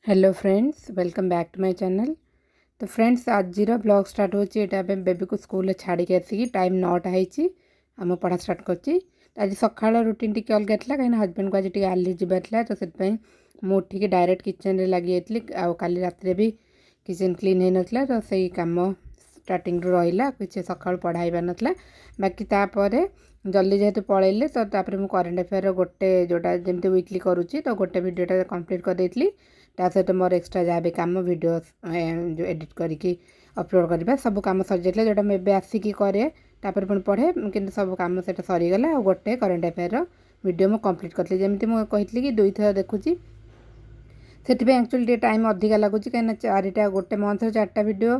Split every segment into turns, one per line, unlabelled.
Hello friends, welcome back to my channel. ତ friends, ଆଜିର blog start ହେଉଛି ଏଇଟା ଏବେ ବେବିକୁ ସ୍କୁଲରେ ଛାଡ଼ିକି ଆସିକି। ଟାଇମ୍ 9ଟା ହେଇଛି ଆଉ ମୁଁ ପଢ଼ା ଷ୍ଟାର୍ଟ କରିଛି। ତ ଆଜି ସକାଳ ରୁଟିନ୍ ଟିକେ ଅଲଗା ଥିଲା, କାହିଁକିନା ହଜବେଣ୍ଡକୁ ଆଜି ଟିକେ ଆର୍ଲି ଯିବାର ଥିଲା। ତ ସେଥିପାଇଁ ମୁଁ ଉଠିକି ଡାଇରେକ୍ଟ କିଚେନ୍ରେ ଲାଗିଯାଇଥିଲି। ଆଉ କାଲି ରାତିରେ ବି କିଚେନ୍ କ୍ଲିନ୍ ହେଇନଥିଲା, ତ ସେଇ କାମ ଷ୍ଟାର୍ଟିଂରୁ ରହିଲା। କିଛି ସକାଳୁ ପଢ଼ା ହେଇପାରିନଥିଲା। ବାକି ତାପରେ ଜଲ୍ଦି ଯେହେତୁ ପଳେଇଲେ, ତ ତାପରେ ମୁଁ କରେଣ୍ଟ ଆଫେୟାର ଗୋଟେ ଯେଉଁଟା ଯେମିତି ୱିକଲି କରୁଛି, ତ ଗୋଟେ ଭିଡ଼ିଓଟା କମ୍ପ୍ଲିଟ୍ କରିଦେଇଥିଲି। ତା ସହିତ ମୋର ଏକ୍ସଟ୍ରା ଯାହା ବି କାମ, ଭିଡ଼ିଓ ଯେଉଁ ଏଡ଼ିଟ୍ କରିକି ଅପଲୋଡ଼ କରିବା, ସବୁ କାମ ସରିଯାଇଥିଲା। ଯେଉଁଟା ମୁଁ ଏବେ ଆସିକି କରେ, ତାପରେ ପୁଣି ପଢ଼େ, କିନ୍ତୁ ସବୁ କାମ ସେଇଟା ସରିଗଲା। ଆଉ ଗୋଟେ କରେଣ୍ଟ ଆଫେୟାରର ଭିଡ଼ିଓ ମୁଁ କମ୍ପ୍ଲିଟ୍ କରିଥିଲି। ଯେମିତି ମୁଁ କହିଥିଲି କି ଦୁଇଥର ଦେଖୁଛି, ସେଥିପାଇଁ ଆକ୍ଚୁଆଲି ଟିକେ ଟାଇମ୍ ଅଧିକା ଲାଗୁଛି, କାହିଁକିନା ଚାରିଟା, ଗୋଟେ ମନ୍ଥରେ ଚାରିଟା ଭିଡ଼ିଓ,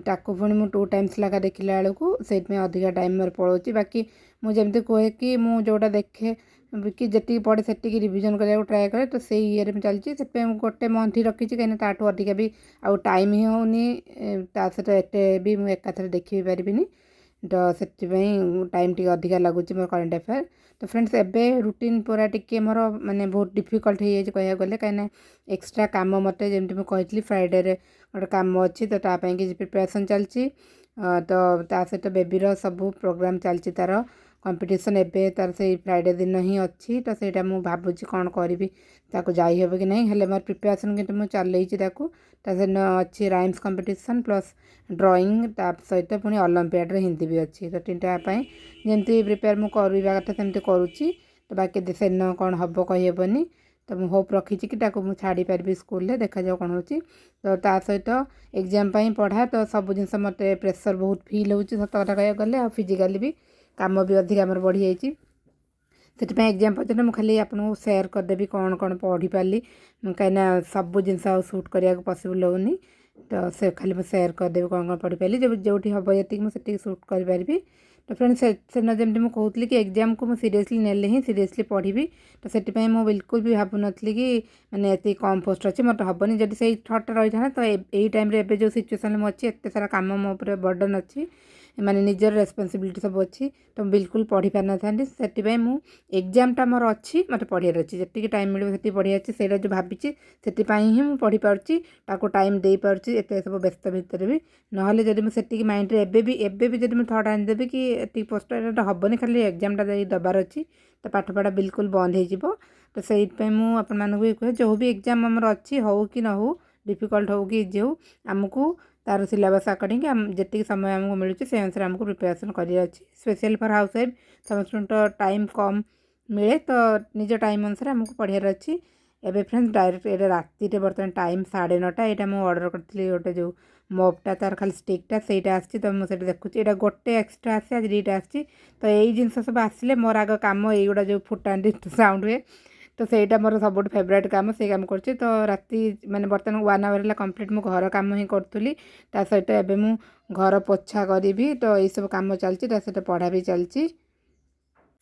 ତାକୁ ପୁଣି ମୁଁ ଟୁ ଟାଇମ୍ସ ଲେଖା ଦେଖିଲା ବେଳକୁ ସେଇଥିପାଇଁ ଅଧିକା ଟାଇମ୍ ମୋର ପଳାଉଛି। ବାକି ମୁଁ ଯେମିତି କୁହେ କି ମୁଁ ଯେଉଁଟା ଦେଖେ କି ଯେତିକି ପଢ଼େ, ସେତିକି ରିଭିଜନ୍ କରିବାକୁ ଟ୍ରାଏ କରେ। ତ ସେଇ ଇଏରେ ମୁଁ ଚାଲିଛି। ସେଥିପାଇଁ ମୁଁ ଗୋଟେ ମନ୍ଥ ହିଁ ରଖିଛି, କାହିଁକିନା ତାଠୁ ଅଧିକା ବି ଆଉ ଟାଇମ୍ ହିଁ ହେଉନି। ତା ସହିତ ଏତେ ବି ମୁଁ ଏକାଥରେ ଦେଖି ବି ପାରିବିନି। ତ ସେଥିପାଇଁ ଟାଇମ୍ ଟିକେ ଅଧିକା ଲାଗୁଛି ମୋର କରେଣ୍ଟ ଆଫେୟାର। ତ ଫ୍ରେଣ୍ଡସ୍, ଏବେ ରୁଟିନ୍ ପୁରା ଟିକେ ମୋର ମାନେ ବହୁତ ଡିଫିକଲ୍ଟ ହେଇଯାଇଛି କହିବାକୁ ଗଲେ, କାହିଁକିନା ଏକ୍ସଟ୍ରା କାମ ମୋତେ, ଯେମିତି ମୁଁ କହିଥିଲି, ଫ୍ରାଇଡ଼େରେ ଗୋଟେ କାମ ଅଛି, ତ ତା ପାଇଁ କିଛି ପ୍ରିପାରେସନ୍ ଚାଲିଛି। ତ ତା ସହିତ ବେବିର ସବୁ ପ୍ରୋଗ୍ରାମ୍ ଚାଲିଛି। ତା'ର କମ୍ପିଟିସନ୍ ଏବେ ତା'ର ସେଇ ଫ୍ରାଇଡ଼େ ଦିନ ହିଁ ଅଛି। ତ ସେଇଟା ମୁଁ ଭାବୁଛି କ'ଣ କରିବି, ତାକୁ ଯାଇହେବ କି ନାହିଁ। ହେଲେ ମୋର ପ୍ରିପାରେସନ୍ କିନ୍ତୁ ମୁଁ ଚଲେଇଛି ତାକୁ। ତା ସେଦିନ ଅଛି ରାଇମ୍ସ କମ୍ପିଟିସନ୍ ପ୍ଲସ୍ ଡ୍ରଇଂ, ତା ସହିତ ପୁଣି ଅଲମ୍ପିଆଡ଼ରେ ହିନ୍ଦୀ ବି ଅଛି। ତ ତିନିଟା ପାଇଁ ଯେମିତି ପ୍ରିପେୟାର ମୁଁ କରିବା କଥା, ସେମିତି କରୁଛି। ତ ବାକି ସେଦିନ କ'ଣ ହେବ କହିହେବନି। ତ ମୁଁ ହୋପ୍ ରଖିଛି କି ତାକୁ ମୁଁ ଛାଡ଼ି ପାରିବି ସ୍କୁଲରେ। ଦେଖାଯାଉ କ'ଣ ହେଉଛି। ତ ତା ସହିତ ଏକ୍ଜାମ୍ ପାଇଁ ପଢ଼ା, ତ ସବୁ ଜିନିଷ ମୋତେ ପ୍ରେସର୍ ବହୁତ ଫିଲ୍ ହେଉଛି ସତ କଥା କହିବାକୁ ଗଲେ। ଆଉ ଫିଜିକାଲି ବି କାମ ବି ଅଧିକା ଆମର ବଢ଼ିଯାଇଛି। ସେଥିପାଇଁ ଏକ୍ଜାମ୍ ପର୍ଯ୍ୟନ୍ତ ମୁଁ ଖାଲି ଆପଣଙ୍କୁ ସେୟାର କରିଦେବି କ'ଣ କ'ଣ ପଢ଼ିପାରିଲି, କାହିଁକିନା ସବୁ ଜିନିଷ ଆଉ ସୁଟ୍ କରିବାକୁ ପସିବଲ୍ ହେଉନି। ତ ସେ ଖାଲି ମୁଁ ସେୟାର କରିଦେବି କ'ଣ କ'ଣ ପଢ଼ିପାରିଲି। ଯେଉଁଠି ହେବ ଯେତିକି, ମୁଁ ସେତିକି ସୁଟ୍ କରିପାରିବି। ତ ଫ୍ରେଣ୍ଡ, ସେଦିନ ଯେମିତି ମୁଁ କହୁଥିଲି କି ଏକ୍ଜାମ୍କୁ ମୁଁ ସିରିୟସଲି ନେଲେ ହିଁ ସିରିୟସଲି ପଢ଼ିବି, ତ ସେଥିପାଇଁ ମୁଁ ବିଲକୁଲ ବି ଭାବୁନଥିଲି କି ମାନେ ଏତିକି କମ୍ ପୋଷ୍ଟ ଅଛି, ମୋତେ ହେବନି। ଯଦି ସେଇ ଥଟ୍ଟା ରହିଥାନ୍ତା, ତ ଏଇ ଟାଇମ୍ରେ, ଏବେ ଯେଉଁ ସିଚୁଏସନ୍ରେ ମୁଁ ଅଛି, ଏତେ ସାରା କାମ ମୋ ଉପରେ ବର୍ଡ଼ନ୍ ଅଛି, ମାନେ ନିଜର ରେସ୍ପନ୍ସିବିଲିଟି ସବୁ ଅଛି, ତ ମୁଁ ବିଲକୁଲ ପଢ଼ି ପାରିନଥାନ୍ତି। ସେଥିପାଇଁ ମୁଁ ଏକ୍ଜାମ୍ଟା ମୋର ଅଛି, ମୋତେ ପଢ଼ିବାର ଅଛି, ଯେତିକି ଟାଇମ୍ ମିଳିବ ସେତିକି ପଢ଼ିବାର ଅଛି। ସେଇଟା ଯେଉଁ ଭାବିଛି, ସେଥିପାଇଁ ହିଁ ମୁଁ ପଢ଼ିପାରୁଛି, ତାକୁ ଟାଇମ୍ ଦେଇପାରୁଛି ଏତେ ସବୁ ବ୍ୟସ୍ତ ଭିତରେ ବି। ନହେଲେ ଯଦି ମୁଁ ସେତିକି ମାଇଣ୍ଡରେ ଏବେ ବି ଯଦି ମୁଁ ଥଟ୍ ଆଣିଦେବି କି ଏତିକି ପୋଷ୍ଟ, ଏଇଟା ତ ହେବନି, ଖାଲି ଏକ୍ଜାମ୍ଟା ଦେଇ ଦେବାର ଅଛି, ତ ପାଠପଢ଼ା ବିଲକୁଲ ବନ୍ଦ ହେଇଯିବ। ତ ସେଇଥିପାଇଁ ମୁଁ ଆପଣମାନଙ୍କୁ ବି କୁହେ, ଯେଉଁ ବି ଏକ୍ଜାମ୍ ଆମର ଅଛି, ହଉ କି ନ ହଉ, ଡିଫିକଲ୍ଟ ହଉ କି ଇଜି ହଉ, ଆମକୁ ତା'ର ସିଲାବସ୍ ଆକର୍ଡ଼ିଂ ଯେତିକି ସମୟ ଆମକୁ ମିଳୁଛି, ସେ ଅନୁସାରେ ଆମକୁ ପ୍ରିପାରେସନ୍ କରିବାର ଅଛି। ସ୍ପେଶିଆଲି ଫର୍ ହାଉସ୍ ୱାଇଫ୍, ସମସ୍ତଙ୍କୁ ତ ଟାଇମ୍ କମ୍ ମିଳେ, ତ ନିଜ ଟାଇମ୍ ଅନୁସାରେ ଆମକୁ ପଢ଼ିବାର ଅଛି। ଏବେ ଫ୍ରେଣ୍ଡସ୍, ଡାଇରେକ୍ଟ ଏଇଟା ରାତିରେ, ବର୍ତ୍ତମାନ ଟାଇମ୍ 9:30। ଏଇଟା ମୁଁ ଅର୍ଡ଼ର କରିଥିଲି ଗୋଟେ ଯେଉଁ ମପ୍ଟା, ତା'ର ଖାଲି ଷ୍ଟିକ୍ଟା, ସେଇଟା ଆସିଛି। ତ ମୁଁ ସେଇଟା ଦେଖୁଛି। ଏଇଟା ଗୋଟେ ଏକ୍ସଟ୍ରା ଆସେ, ଆଜି ଦୁଇଟା ଆସିଛି। ତ ଏଇ ଜିନିଷ ସବୁ ଆସିଲେ ମୋର ଆଗ କାମ ଏଇଗୁଡ଼ା ଯେଉଁ ଫୁଟାନ୍ତି, ସାଉଣ୍ଡ ହୁଏ, ତ ସେଇଟା ମୋର ସବୁଠୁ ଫେଭରାଇଟ୍ କାମ। ସେଇ କାମ କରୁଛି। ତ ରାତି ମାନେ ବର୍ତ୍ତମାନ ୱାନ୍ ଆୱାର ହେଲା କମ୍ପ୍ଲିଟ୍ ମୁଁ ଘର କାମ ହିଁ କରୁଥିଲି। ତା ସହିତ ଏବେ ମୁଁ ଘର ପୋଛା କରିବି। ତ ଏଇସବୁ କାମ ଚାଲିଛି, ତା ସହିତ ପଢ଼ା ବି ଚାଲିଛି।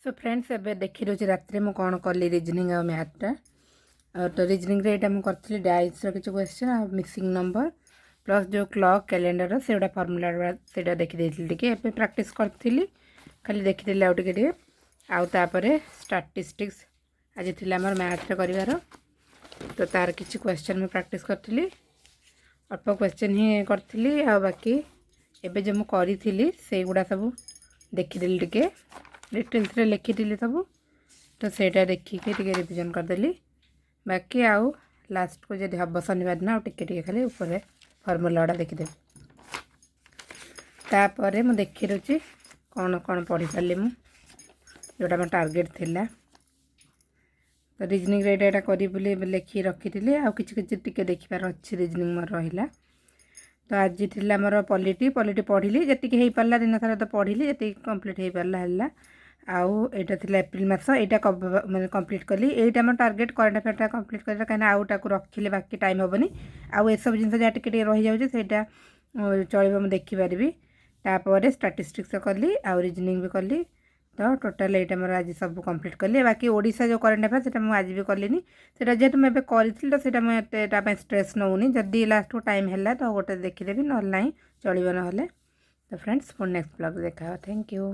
ସୋ ଫ୍ରେଣ୍ଡସ୍, ଏବେ ଦେଖିଦେଉଛି ରାତିରେ ମୁଁ କ'ଣ କଲି ରିଜନିଂ ଆଉ ମ୍ୟାଥଟା। ଆଉ ତ ରିଜନିଂରେ ଏଇଟା ମୁଁ କରିଥିଲି ଡାଇସ୍ର କିଛି କ୍ୱେଶ୍ଚନ୍ ଆଉ ମିକ୍ସିଂ ନମ୍ବର, ପ୍ଲସ୍ ଯେଉଁ କ୍ଲକ୍, କ୍ୟାଲେଣ୍ଡର, ସେଗୁଡ଼ା ଫର୍ମୁଲା ସେଇଟା ଦେଖିଦେଇଥିଲି ଟିକେ। ଏବେ ପ୍ରାକ୍ଟିସ୍ କରିଥିଲି, ଖାଲି ଦେଖିଥିଲି ଆଉ ଟିକେ ଟିକେ। ଆଉ ତାପରେ ଷ୍ଟାଟିଷ୍ଟିକ୍ସ ଆଜି ଥିଲା ଆମର ମ୍ୟାଥରେ କରିବାର, ତ ତାର କିଛି କ୍ୱେଶ୍ଚନ୍ ମୁଁ ପ୍ରାକ୍ଟିସ୍ କରିଥିଲି। ଅଳ୍ପ କ୍ୱେଶ୍ଚନ୍ ହିଁ କରିଥିଲି। ଆଉ ବାକି ଏବେ ଯେଉଁ ମୁଁ କରିଥିଲି, ସେଇଗୁଡ଼ା ସବୁ ଦେଖିଦେଲି ଟିକେ, ଡିଟେଲ୍ସରେ ଲେଖିଥିଲି ସବୁ, ତ ସେଇଟା ଦେଖିକି ଟିକେ ରିଭିଜନ୍ କରିଦେଲି। ବାକି ଆଉ ଲାଷ୍ଟକୁ ଯଦି ହେବ ଶନିବାର ଦିନ, ଆଉ ଟିକେ ଟିକେ ଖାଲି ଉପରେ ଫର୍ମୁଲା ଗୁଡ଼ା ଦେଖିଦେବି। ତାପରେ ମୁଁ ଦେଖିଦେଉଛି କ'ଣ କ'ଣ ପଢ଼ିପାରିଲି ମୁଁ, ଯେଉଁଟା ମୋ ଟାର୍ଗେଟ୍ ଥିଲା। ତ ରିଜନିଂରେ ଏଇଟା କରିବି ବୋଲି ଏବେ ଲେଖିକି ରଖିଥିଲି। ଆଉ କିଛି କିଛି ଟିକେ ଦେଖିବାର ଅଛି, ରିଜନିଂ ମୋର ରହିଲା। ତ ଆଜି ଥିଲା ମୋର ପଲିଟି। ପଲିଟି ପଢ଼ିଲି ଯେତିକି ହେଇପାରିଲା। ଦିନ ସାରା ତ ପଢ଼ିଲି, ଯେତିକି କମ୍ପ୍ଲିଟ୍ ହେଇପାରିଲା ହେଲା। ଆଉ ଏଇଟା ଥିଲା ଏପ୍ରିଲ ମାସ, ଏଇଟା ମାନେ କମ୍ପ୍ଲିଟ୍ କଲି। ଏଇଟା ମୋ ଟାର୍ଗେଟ୍, କରେଣ୍ଟ ଆଫେୟାରଟା କମ୍ପ୍ଲିଟ୍ କରିବା, କାହିଁକିନା ଆଉ ତାକୁ ରଖିଲେ ବାକି ଟାଇମ୍ ହେବନି। ଆଉ ଏସବୁ ଜିନିଷ ଯାହା ଟିକେ ଟିକେ ରହିଯାଉଛି, ସେଇଟା ଚଳିବ, ମୁଁ ଦେଖିପାରିବି। ତାପରେ ଷ୍ଟାଟିଷ୍ଟିକ୍ସ କଲି ଆଉ ରିଜନିଂ ବି କଲି। ତ ଟୋଟାଲ୍ ଏଇଟା ମୋର ଆଜି ସବୁ କମ୍ପ୍ଲିଟ୍ କଲି। ବାକି ଓଡ଼ିଶା ଯେଉଁ କରେଣ୍ଟ ଆଫେୟାର, ସେଇଟା ମୁଁ ଆଜି ବି କଲିନି। ସେଇଟା ଯେହେତୁ ମୁଁ ଏବେ କରିଥିଲି, ତ ସେଇଟା ମୁଁ ଏତେ ତା ପାଇଁ ଷ୍ଟ୍ରେସ୍ ନେଉନି। ଯଦି ଲାଷ୍ଟକୁ ଟାଇମ୍ ହେଲା ତ ଗୋଟେ ଦେଖିଦେବି, ନହେଲେ ନାହିଁ, ଚଳିବ ନହେଲେ। ତ ଫ୍ରେଣ୍ଡସ୍, ପୁଣି ନେକ୍ସଟ ବ୍ଲଗ୍ ଦେଖା ହେବ। Thank you.